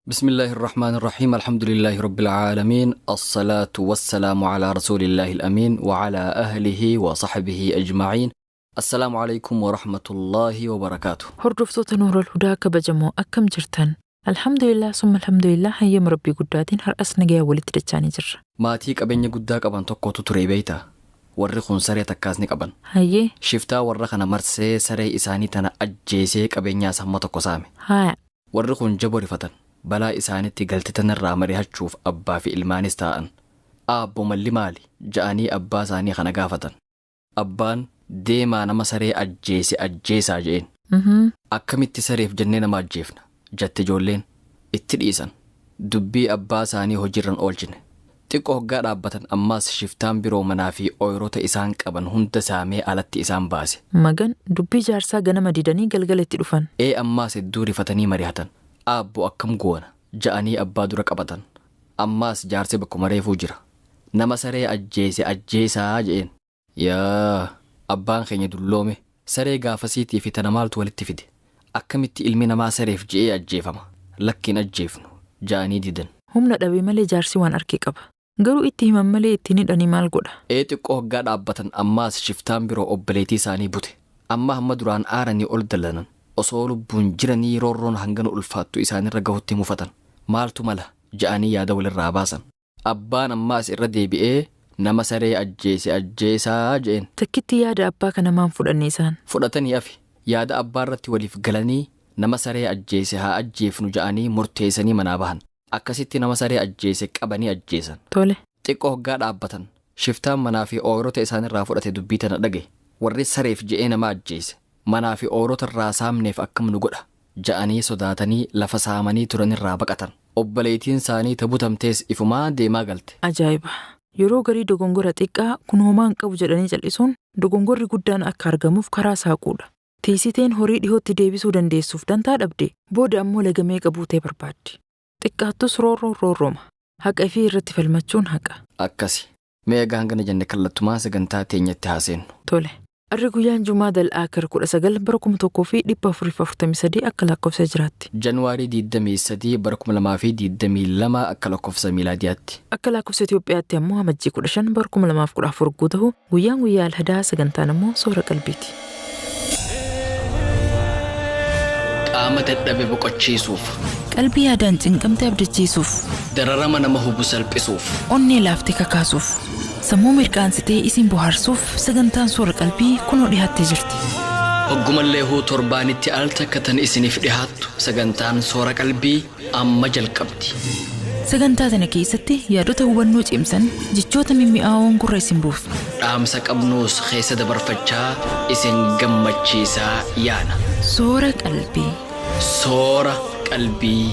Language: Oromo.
بسم الله الرحمن الرحيم، الحمد لله رب العالمين، الصلاة والسلام على رسول الله الأمين وعلى أهله وصحبه أجمعين. السلام عليكم ورحمة الله وبركاته. Hordoftoota Nuurul Hudaa kabajamoo, akkam jirtan? Alhamdulillah, summa alhamdulillah, hayyama Rabbii guddaatiin har'as nagaya walitti dachaanii jirra. Maatii qabeenya guddaa qaban tokkotu ture beeyta. Warri kun saree takkaas ni qaban. Hayyee. Shiftaa warra kana marsee saree isaanii tana ajjeesee qabeenyaas hamma tokko saame. Haaya. Warri kun jaboo rifatan. Balaa isaanitti galte tanarraa mari'achuuf abbaa fi ilmaanis taa'an. "Aabbo, malli maali?" ja'anii abbaa isaanii kana gaafatan. Abbaan, "Deemaa nama saree ajjeese ajjeesaa," je'een. "Akkamitti sareef jennee nama ajjeefna?" jette ijoolleen. Itti dhiisan. Dubbii abbaa isaanii hojiirran oolchine. Xiqqoo hoggaa dhaabbatan ammaas shiftaan biroo manaa fi ooyirota isaan qaban hunda saamee alatti isaan baase. Magan, dubbii jaarsaa ganama didanii galgala itti dhufan. Ee, ammaas hedduu rifatanii mari'atan. "Aabbo, akkam goona?" ja'anii abbaa dura qabatan. Ammaas jaarsi bakkuma reefuu jira. "Nama saree ajjeese ajjeesaa," je'een. Yaa abbaan keenya dulloome, saree gaafasiitii fi tana maaltu walitti fide? Akkamitti ilmi namaa sareef je'ee ajjeefama? "Lakkiin ajjeefnu," ja'anii didan. Humna dhabee malee jaarsi waan arke qaba. Garuu itti himan malee ittiin hidhanii maal godha? Ee, xiqqoo hoggaa dhaabbatan ammaas shiftaan biroo obboleettii isaanii bute. Amma hamma duraan aaranii ol dallanan. Osoo lubbuun jiranii roorroon hangana ulfaattu isaanirra gahutti mufatan. "Maaltu mala?" ja'anii yaada walirraa baasan. Abbaan ammaas irra deebi'ee, "Nama saree ajjeese ajjeesaa," je'een. Takkitti yaada abbaa kana maan fudhanne isaan? Fudhatanii afi yaada abbaa irratti waliif galanii, "Nama saree ajjeese haa ajjeefnu," ja'anii murteessanii manaa bahan. Akkasitti nama saree ajjeese qabanii ajjeesan. Tole. Xiqqoo hoggaa dhaabbatan shiftaan manaa fi ooyirota isaanirraa fudhate dubbii tana dhage. "Warri sareef je'ee nama ajjeese manaa fi ooyirota irraa saamneef akkam nu godha?" ja'anii sodaatanii lafa saamanii turanirraa baqatan. Obboleettiin isaanii tabutamtees ifumaa deemaa galte. Ajaa'iba! Yeroo garii dogongora xiqqaa kun homaa hin qabu jedhanii cal'isuun dogongorri guddaan akka argamuuf karaa saaquudha. Tiisiteen horii dhihootti deebisuu dandeessuuf dantaa dhabde, booda ammoo lagamee qabuutee barbaaddi. Xiqqaattus roorroon roorrooma. Haqa ifii irratti falmachuun haqa. Akkasi. Mee egaa hangana jenne, kallattumaa sagantaa teenyatti haaseennu. Tole. Arri guyyaan Jumaa Dal'aakar 19 bara 1443 akka lakkoofsa jiraatti. Januwaarii 23 bara 2022 akka lakkoofsa miilaadiyaatti. Akka lakkoofsa Itoophiyaatti ammoo Amajjii 15 bara 2014 guutahu, guyyaan guyyaa Alhadaa, sagantaan ammoo Soora Qalbiiti. Qaama dadhabe boqochiisuuf. Qalbii yaadaan cinqamte abdachiisuuf. Dararama nama hubu salphisuuf. Onnee laaftee kakaasuuf. Sammuu mirqaansitee isin bohaarsuuf sagantaan Soora Qalbii kunoo dhiyaattee jirti. Hoggumallee huu torbaanitti al takka tan isiniif dhihaattu sagantaan Soora Qalbii amma jalqabdi. Sagantaa tana keessatti yaadota hubannoo cimsan, jechoota mimmi'aawoon gurra isin buusu. Dhaamsa qabnuus keessa dabarfachaa isin gammachiisaa yaana. Soora Qalbii. Soora Qalbii.